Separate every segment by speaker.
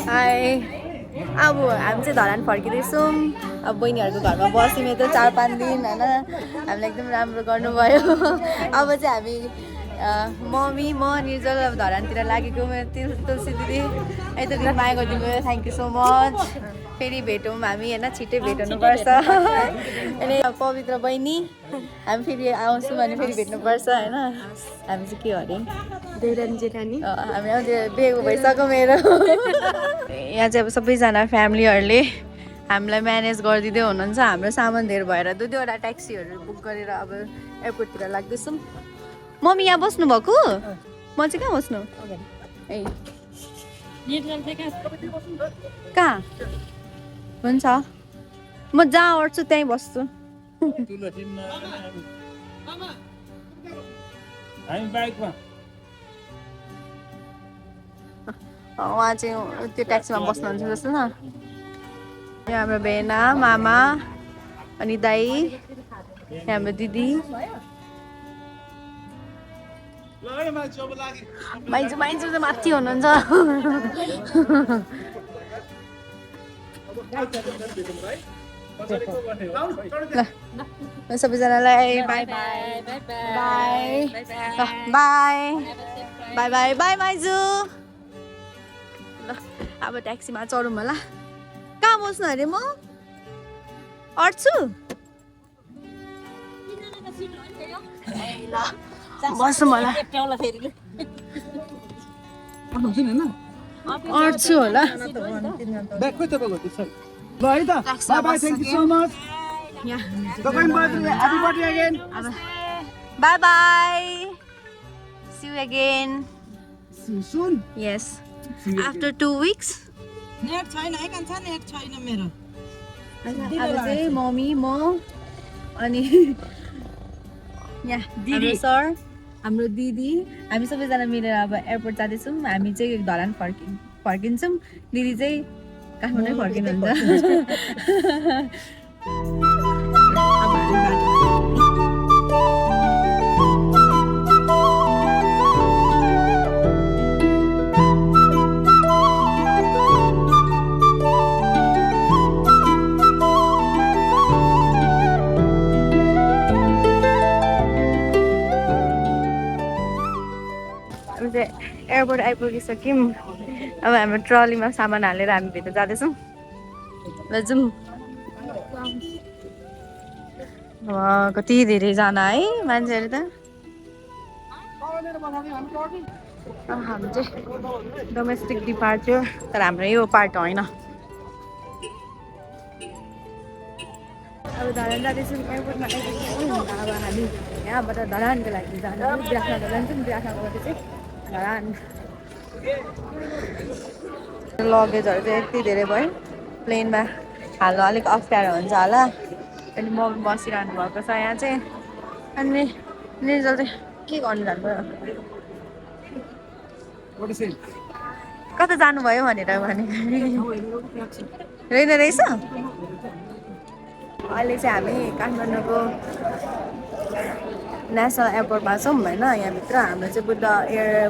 Speaker 1: High अब हामी चाहिँ धरान फर्किँदैछौँ अब बहिनीहरूको घरमा बस्यौँ त 4-5 दिन होइन हामीलाई एकदम राम्रो गर्नुभयो अब चाहिँ हामी मम्मी म निर्जल अब धरानतिर लागेको तुलसी दिदी यति दिन माया गरिदिनु भयो थ्याङ्क यू सो मच फेरि भेटौँ हामी होइन छिट्टै भेट्नुपर्छ अनि पवित्र बहिनी हामी फेरि आउँछौँ भने फेरि भेट्नुपर्छ होइन हामी चाहिँ के अरे
Speaker 2: देउरानी जेठानी
Speaker 1: हामी आउँदै बिहे भइसक्यो मेरो यहाँ चाहिँ अब सबैजना फ्यामिलीहरूले हामीलाई म्यानेज गरिदिँदै हुनुहुन्छ हाम्रो सामान धेर भएर 2-2वटा ट्याक्सीहरू बुक गरेर अब एयरपोर्टतिर लाग्दैछौँ मम्मी यहाँ बस्नु भएको म चाहिँ कहाँ बस्नु ए कहाँ हुन्छ म जहाँ अट्छु त्यहीँ बस्छु उहाँ चाहिँ त्यो ट्याक्सीमा बस्नुहुन्छ जस्तो न यहाँ हाम्रो बेना मामा अनि दाई यहाँ हाम्रो दिदी माइजू माइजू चाहिँ माथि हुनुहुन्छ ल सबैजनालाई bye bye bye bye bye bye bye माइजू ल अब ट्याक्सीमा चढौँ होला कहाँ बस्नु अरे म अट्छु ल बसौँ होला अट्छु होला bye bye see you again yes after 2 weeks
Speaker 2: net छैन है कान्छा नेट छैन मेरो
Speaker 1: अब चाहिँ मम्मी म अनि यहाँ दिदी सर हाम्रो दिदी हामी सबैजना मिलेर अब एयरपोर्ट जाँदैछौँ हामी चाहिँ धरान फर्किन्छौँ दिदी चाहिँ काठमाडौँ फर्किनुहुन्छ एयरपोर्ट आइपुगिसक्यौँ अब हाम्रो ट्रलीमा सामान हालेर हामी भित्र जाँदैछौँ ल जाउँ कति धेरैजना है मान्छेहरू त हामी चाहिँ डोमेस्टिक डिपार्चर तर हाम्रो यो पार्ट होइन अब धरान जाँदैछौँ एयरपोर्टमा आइपुग्छौँ अब हामी यहाँबाट धरानको लागि जान्छौँ बिरासनगर जान्छौँ बिरासनगरबाट चाहिँ धरान लगेजहरू चाहिँ यति धेरै भयो प्लेनमा हाल्नु अलिक अप्ठ्यारो हुन्छ होला अनि म बसिरहनु भएको छ यहाँ चाहिँ अनि निर्जल चाहिँ के गर्नु जानुभयो कता जानुभयो भनेर भने रहेन रहेछ अहिले चाहिँ हामी काठमाडौँको नेसनल एयरपोर्टमा छौँ होइन यहाँभित्र हाम्रो चाहिँ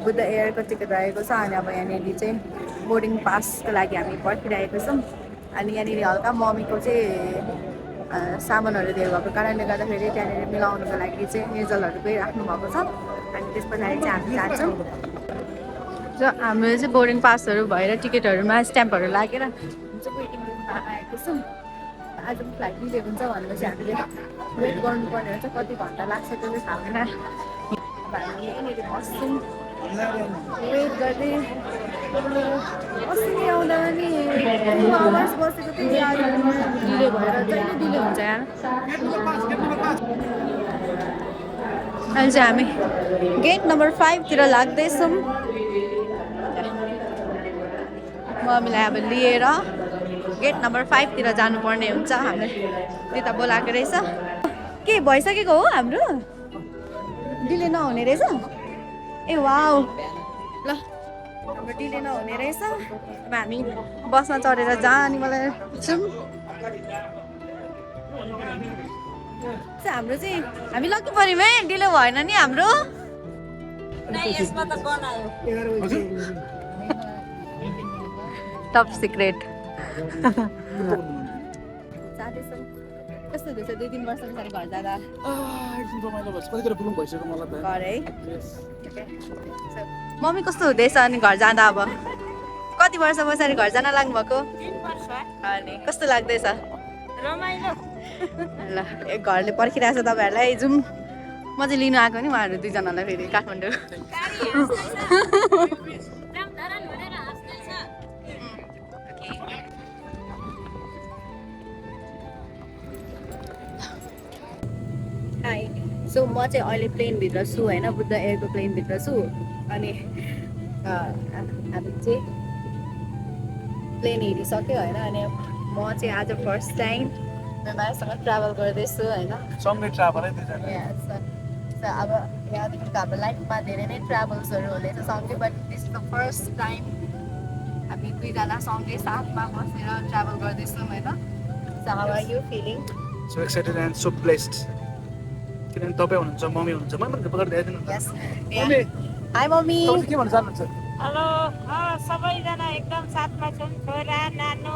Speaker 1: बुद्ध एयरको टिकट रहेको छ अनि अब यहाँनिर चाहिँ बोर्डिङ पासको लागि हामी पर्खिरहेको छौँ अनि यहाँनिर हल्का मम्मीको चाहिँ सामानहरू धेरै भएको कारणले गर्दाखेरि त्यहाँनिर मिलाउनुको लागि चाहिँ निर्जलहरू गइराख्नु भएको छ अनि त्यस पछाडि चाहिँ हामी जान्छौँ र हाम्रो चाहिँ बोर्डिङ पासहरू भएर टिकटहरूमा स्ट्याम्पहरू लागेर चाहिँ वेटिङ रुममा आएको छौँ आज फ्लाइट डिले हुन्छ भनेपछि हामीले वेट गर्नुपर्ने हुन्छ कति घन्टा लाग्छ त्यो चाहिँ थाहा हुँदैन अब हामी यहाँनिर बस्छौँ वेट गर्दै अस्ति आउँदा पनि 2 आवर्स बसेको थियो आज डिले भएर जहिले डिले हुन्छ यहाँ अहिले चाहिँ हामी गेट नम्बर 5 तिर लाग्दैछौँ मम्मीलाई अब लिएर गेट नम्बर 5 तिर जानुपर्ने हुन्छ हामीले त्यता बोलाएको रहेछ के भइसकेको हो हाम्रो डिले नहुने रहेछ ए वाउ ल हाम्रो डिले नहुने रहेछ अब हामी बसमा चढेर जाने मलाई छौँ हाम्रो चाहिँ हामी लग्नु पर्यो है डिले भएन नि हाम्रो टप सिक्रेट जाँदैछौँ कस्तो हुँदैछ 2-3 वर्ष पछाडि घर जाँदा
Speaker 3: एकदम रमाइलो भएछ कतिखेर पुग्नु भइसक्यो मलाई त
Speaker 1: घर है
Speaker 3: Yes.
Speaker 1: मम्मी कस्तो हुँदैछ अनि घर जाँदा अब कति वर्ष पछाडि घर जान लाग्नुभएको
Speaker 2: 3 वर्ष
Speaker 1: अनि कस्तो लाग्दैछ
Speaker 2: रमाइलो
Speaker 1: ल एक घरले पर्खिरहेको छ तपाईँहरूलाई जाउँ म चाहिँ लिनु आएको नि उहाँहरू दुईजनालाई फेरि काठमाडौँ
Speaker 2: रामधरन भनेर हाँस्दैछ
Speaker 1: हाई सो म चाहिँ अहिले प्लेनभित्र छु होइन बुद्ध एयरको प्लेनभित्र छु अनि हामी चाहिँ प्लेन हेरिसक्यो होइन अनि म चाहिँ आज फर्स्ट टाइम मेमासँग ट्राभल गर्दैछु होइन
Speaker 3: सँगै ट्राभल है दुईजना
Speaker 1: अब यहाँदेखिको हाम्रो लाइफमा धेरै नै ट्राभल्सहरू हुँदैछ सँगै but this is the first time हामी दुईजना सँगै साथमा बसेर ट्राभल गर्दैछौँ होइन so how are you feeling
Speaker 3: so excited and so blessed किनभने तपाईँ हुनुहुन्छ मम्मी हुनुहुन्छ मलाई पनि पकड ल्याइदिनु न
Speaker 1: यस
Speaker 3: मम्मी
Speaker 1: हाई मम्मी
Speaker 3: तपाईँ के भन्न चाहनुहुन्छ
Speaker 2: हेलो सबैजना एकदम साथमा छौँ छोरा नानो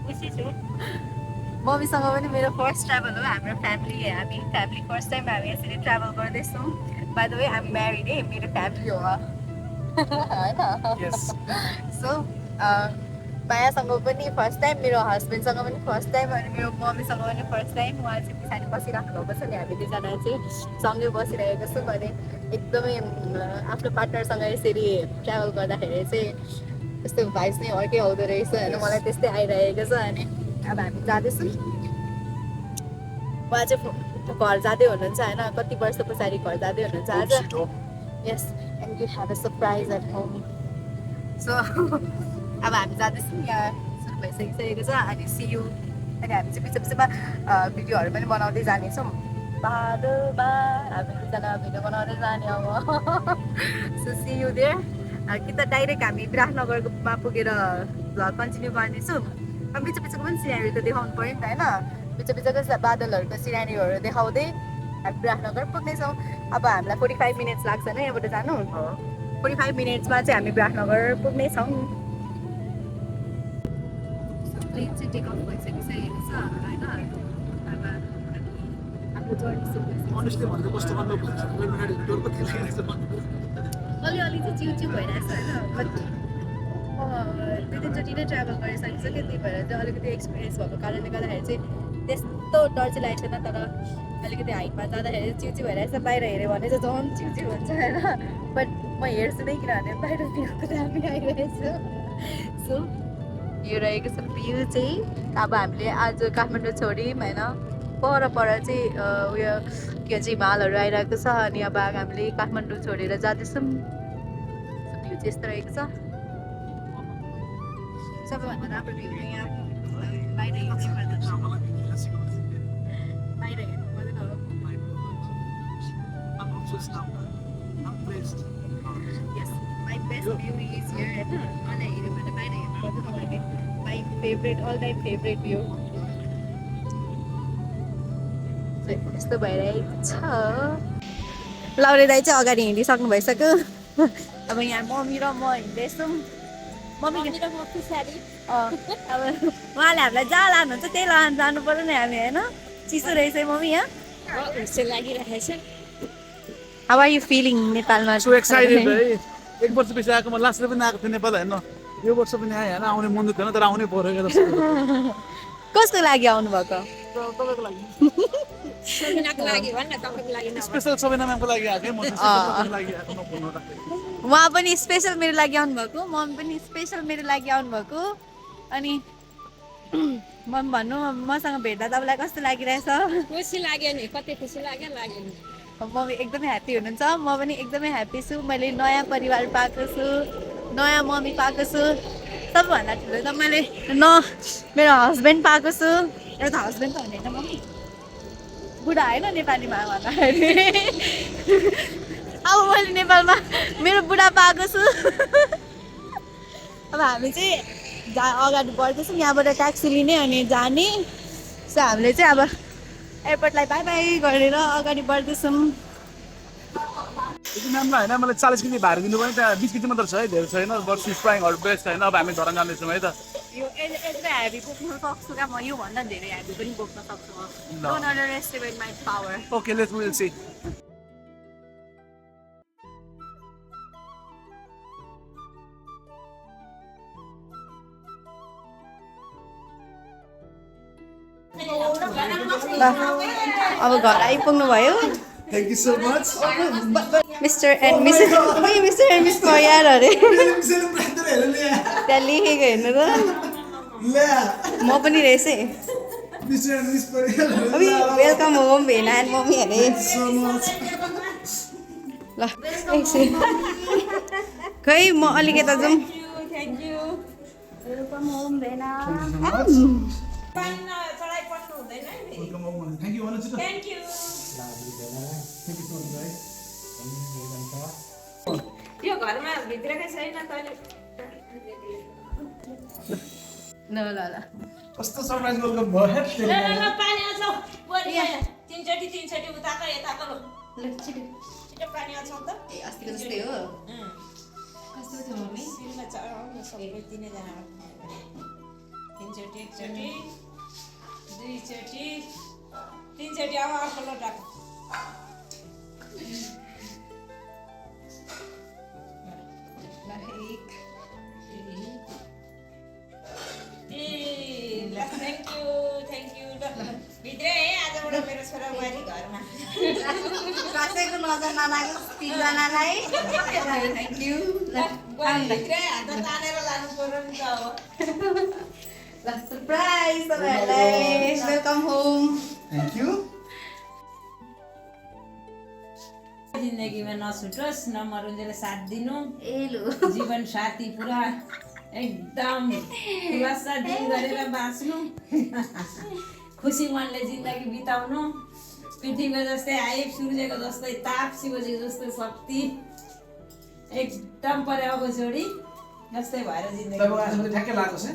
Speaker 2: खुसी छु
Speaker 1: मम्मीसँग पनि मेरो फर्स्ट ट्राभल हो हाम्रो हामी फ्यामिली फर्स्ट टाइम हामी यसरी ट्राभल गर्दैछौँ बाई द वे हामी म्यारिड है मेरो फ्यामिली हो होइन
Speaker 3: यस
Speaker 1: सो मायासँग पनि फर्स्ट टाइम मेरो हस्बेन्डसँग पनि फर्स्ट टाइम अनि मेरो मम्मीसँग पनि फर्स्ट टाइम उहाँ चाहिँ पछाडि बसिराख्नु भएको छ नि हामी दुईजना चाहिँ सँगै बसिरहेको छौँ भने एकदमै आफ्नो पार्टनरसँग यसरी ट्राभल गर्दाखेरि चाहिँ यस्तो भाइस नै अर्कै आउँदो रहेछ होइन मलाई त्यस्तै आइरहेको छ अनि अब हामी जाँदैछौँ उहाँ चाहिँ घर जाँदै हुनुहुन्छ होइन कति वर्ष पछाडि घर जाँदै हुनुहुन्छ आज yes and you have a surprise at home so अब हामी जाँदैछौँ यहाँ सुरु भइसकिसकेको छ अनि सियु अनि हामी चाहिँ पछि पछिमा भिडियोहरू पनि बनाउँदै जानेछौँ बादलमा हामी दुईजना भिडियो बनाउँदै जाने अब सो सियु देयर कि त डाइरेक्ट हामी विराटनगरमा पुगेर भ्लग कन्टिन्यू गर्नेछौँ अनि पछि पछिको पनि सिनेरी त देखाउनु पऱ्यो नि त होइन पछि पछिको बादलहरूको सिनेरीहरू देखाउँदै हामी विराटनगर पुग्नेछौँ अब हामीलाई 45 मिनट्स लाग्छ होइन यहाँबाट जानु 45 मिनट्समा चाहिँ हामी विराटनगर पुग्नेछौँ प्लेन चाहिँ टेक अफ भइसकिसकेको छ होइन अब हाम्रो जर्नी सुरु भइसक्यो
Speaker 3: अनेस्टली भन्दा कस्तो गर्नु डर कति लागिरहेको छ
Speaker 1: अलिअलि चाहिँ चिउचिउ भइरहेको छ होइन बट दुई तिनचोटि नै ट्राभल गरिसकेको छ कि त्यही भएर चाहिँ अलिकति एक्सपिरियन्स भएको कारणले गर्दाखेरि चाहिँ त्यस्तो डर चाहिँ लागेको छैन तर अलिकति हाइटमा जाँदाखेरि चिउचिउ भइरहेको छ बाहिर हेऱ्यो भने चाहिँ झन् चिउचिउ हुन्छ होइन बट म हेर्छु नै किनभने बाहिर भ्यूको दामी आइरहेको छु सो यो रहेको छ भ्यू चाहिँ अब हामीले आज काठमाडौँ छोड्यौँ होइन पर चाहिँ उयो के भन्छ हिमालहरू आइरहेको छ अनि अब हामीले काठमाडौँ छोडेर जाँदैछौँ भ्यू चाहिँ यस्तो रहेको छ सबैभन्दा राम्रो भ्यू चाहिँ यहाँ बाहिर हेर्ने बाहिर हेर्नु Yes, my best view is here at मलाई हेऱ्यो भने बाहिर हेर्नु पर्छ तपाईँले my favorite all time favorite view यस्तो भइरहेको छ लाउरे दाइ चाहिँ अगाडि हिँडिसक्नु भइसक्यो अब यहाँ मम्मी र म हिँड्दैछौँ मम्मी र म पछाडि अब उहाँले हामीलाई जहाँ लानुहुन्छ त्यही लानु जानु पर्यो नि हामी होइन चिसो रहेछ मम्मी यहाँ
Speaker 2: खुसी लागिरहेको छ
Speaker 1: How are you feeling नेपालमा
Speaker 3: सो एक्साइटेड है एक वर्ष पछि आएको म लास्टले पनि आएको थिएँ नेपाल हेर्न यो वर्ष पनि आएँ होइन आउने मन थिएन तर आउनै पऱ्यो जस्तो
Speaker 1: कस्तो लाग्यो आउनु भएको
Speaker 3: तपाईँको लागि
Speaker 2: सबिनाको लागि भन्न तपाईँको लागि न
Speaker 3: स्पेसल सबैना म्यामको लागि आएको म चाहिँ लागि आएको नभन्नु राख्दै
Speaker 1: उहाँ पनि स्पेसल मेरो लागि आउनुभएको मम्मी पनि स्पेसल मेरो लागि आउनुभएको अनि मम्मी भन्नु मसँग भेट्दा तपाईँलाई कस्तो लागिरहेछ
Speaker 2: खुसी लाग्यो नि कति खुसी लाग्यो नि
Speaker 1: मम्मी एकदमै ह्याप्पी हुनुहुन्छ म पनि एकदमै ह्याप्पी छु मैले नयाँ परिवार पाएको छु नयाँ मम्मी पाएको छु सबैभन्दा ठुलो त मैले मेरो हस्बेन्ड पाएको छु एउटा त हस्बेन्ड त हुँदैन मम्मी बुढा होइन नेपालीमा भन्दाखेरि अब मैले नेपालमा मेरो बुढा पाएको छु अब हामी चाहिँ अगाडि बढ्दैछौँ यहाँबाट ट्याक्सी लिने अनि जाने सो हामीले चाहिँ अब एयरपोर्टलाई बाई बाई गरेर अगाडि बढ्दैछौँ
Speaker 3: यति म्यामलाई होइन मलाई 40 केजी भार दिनु पनि त्यहाँ 20 केजी मात्र छ है, धेरै छैन। बट सुइस प्राइङहरू बेस्ट होइन। अब हामी धरान जाँदैछौँ है त।
Speaker 1: यो यसले हेभी बोक्नु सक्छु क्या म, योभन्दा धेरै हेभी पनि बोक्न सक्छु म। Don't underestimate my power.
Speaker 3: Okay, let's will see.
Speaker 1: ल अब घर आइपुग्नु भयो।
Speaker 3: Thank you so much.
Speaker 1: Mister and miss Pariyar अरे त्यहाँ लेखेको हेर्नु त, म पनि रहेछ है। अबि वेलकम होम भेना एन्ड मम्मी अरे। ल एकछिन खै म अलिक यता जाउँ। वेलकम होम भेना।
Speaker 3: थ्याङ्क यू भन्नु छिटो।
Speaker 2: यो घरमा भित्रकै छैन तैँले
Speaker 1: ल ल ल
Speaker 3: कस्तो सरप्राइज वेलकम भयो
Speaker 2: ल पानी आउँछौ बोरी तीनचोटि उताको यताको
Speaker 1: ल छिटो
Speaker 2: छिटो पानी आउँछौ त
Speaker 1: ए अस्तिको जस्तै हो। कस्तो थियो मम्मी?
Speaker 2: सिरमा चढाउनु सबै तिनैजना तीनचोटि एकचोटि दुईचोटि तीनचोटि अब अर्को लोटाको थ्याङ्क यू ल भित्रै है आजबाट मेरो छोरा बुहारी घरमा
Speaker 1: कसैको नजर नलागोस् तिनजनालाई। Thank you. ल
Speaker 2: भित्रै हात तानेर लानु पर्यो नि त अब
Speaker 1: ल सरप्राइज तपाईँहरूलाई। Welcome home.
Speaker 3: Thank you.
Speaker 2: जिन्दगीमा नछुटोस् नमरुन्जेल साथ दिनु
Speaker 1: ए लु
Speaker 2: जीवन साथी पुरा एकदम खुलासा दिन गरेर बाँच्नु खुसी मनले जिन्दगी बिताउनु पृथ्वीको जस्तै आइफ सूर्यको जस्तै ताप शिवजीको जस्तै शक्ति एकदम पर्यावको जोडी जस्तै भएर जिन्दगी
Speaker 3: ठ्याक्कै लाग्छ है।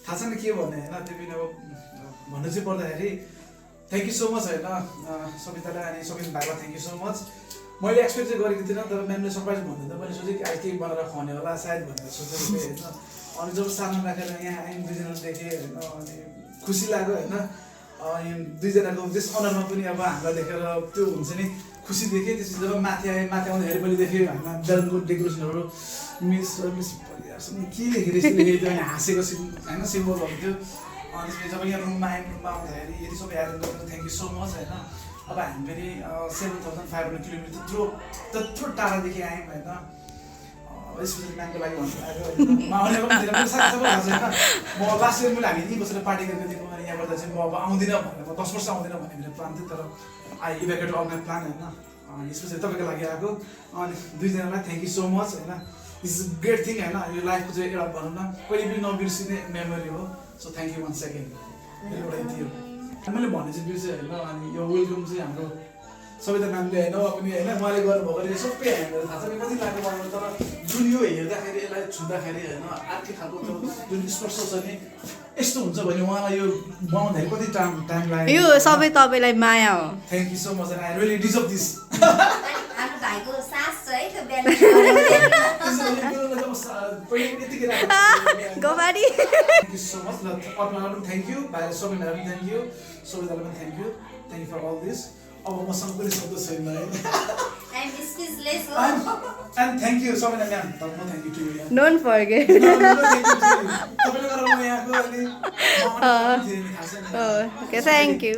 Speaker 3: थाहा छैन के भन्ने होइन, त्यो पनि अब भन्नु चाहिँ पर्दाखेरि थ्याङ्क यू सो मच होइन सबितालाई अनि सबिन भाइलाई थ्याङ्क यू सो मच। मैले एक्सपेक्ट चाहिँ गरेको थिइनँ, तर म्यामले सरप्राइज भन्दा मैले सोचेँ कि आज केही बनाएर खुवाउने होला सायद भनेर सोचेको थिएँ होइन। अनि जब सामान राखेर यहाँ आयौँ दुईजना देखेँ होइन, अनि खुसी लाग्यो होइन। अनि दुईजनाको त्यस अनुहारमा पनि अब हामीलाई देखेर त्यो हुन्छ नि खुसी देखेँ। त्यसपछि जब माथि आएँ, माथि आउँदाखेरि मैले देखेँ हामीमा बेलुनको डेकोरेसनहरू मिस परिवारसँग के लेखेर यस्तो लेखेको थियो, अनि हाँसेको होइन सिम्बलहरू थियो। अनि त्यसपछि जब यहाँ रुममा आयौँ, रुममा आउँदाखेरि यति सबै एरेन्ज गरेर थ्याङ्क यू सो मच होइन। अब हामी फेरि 7500 किलोमिटर त्यत्रो टाढादेखि आयौँ होइन। स्पेसली म्यामको लागि भन्नु लाग्यो होइन, म आउने पनि थिएन, मेरो साथी सबै भएको छैन। म लास्ट इयर मैले हामी यहीँ बसेर पार्टी गरेको थियौँ। अनि यहाँ गर्दा चाहिँ म अब आउँदिनँ भनेर, म 10 वर्ष आउँदिनँ भन्ने मेरो प्लान थियो, तर I evacuate all my plan होइन। अनि स्पेसली तपाईँको लागि आएको। अनि दुईजनालाई थ्याङ्क यू सो मच होइन। दिस इज ग्रेट थिङ होइन, यो लाइफको चाहिँ एउटा भनौँ न कहिले पनि नबिर्सिने मेमोरी हो। So thank you one second. एउटा थियो मैले भन्ने चाहिँ बिर्सेँ होइन। अनि यो वेलकम चाहिँ हाम्रो सबिता म्यामले होइन पनि होइन उहाँले गर्नुभएकोले सबै हामीलाई थाहा छ कि कति लाग्यो मलाई, तर जुन यो हेर्दाखेरि यसलाई छुँदाखेरि होइन अर्कै खालको जुन स्पर्श छ नि यस्तो हुन्छ भने उहाँलाई यो बनाउँदाखेरि कति टाइम लाग्यो।
Speaker 1: यो सबै तपाईँलाई माया हो।
Speaker 3: Thank you so much and I really deserve this.
Speaker 4: आफ्नो भाइको सास छ है त्यो बिहान
Speaker 1: गोबारी।
Speaker 3: Thank you so much. ल अरूलाई पनि थ्याङ्क यू, भाइलाई सबैलाई पनि थ्याङ्क यू, सबैजनालाई पनि thank you for all this. अब मसँग पनि शब्द छैन है। एन्ड थ्याङ्क यू सबैलाई म्याम, तर म thank you to you.
Speaker 1: Don't forget.
Speaker 3: तपाईँले गरेर म यहाँको अहिले
Speaker 1: ओके थ्याङ्क यू।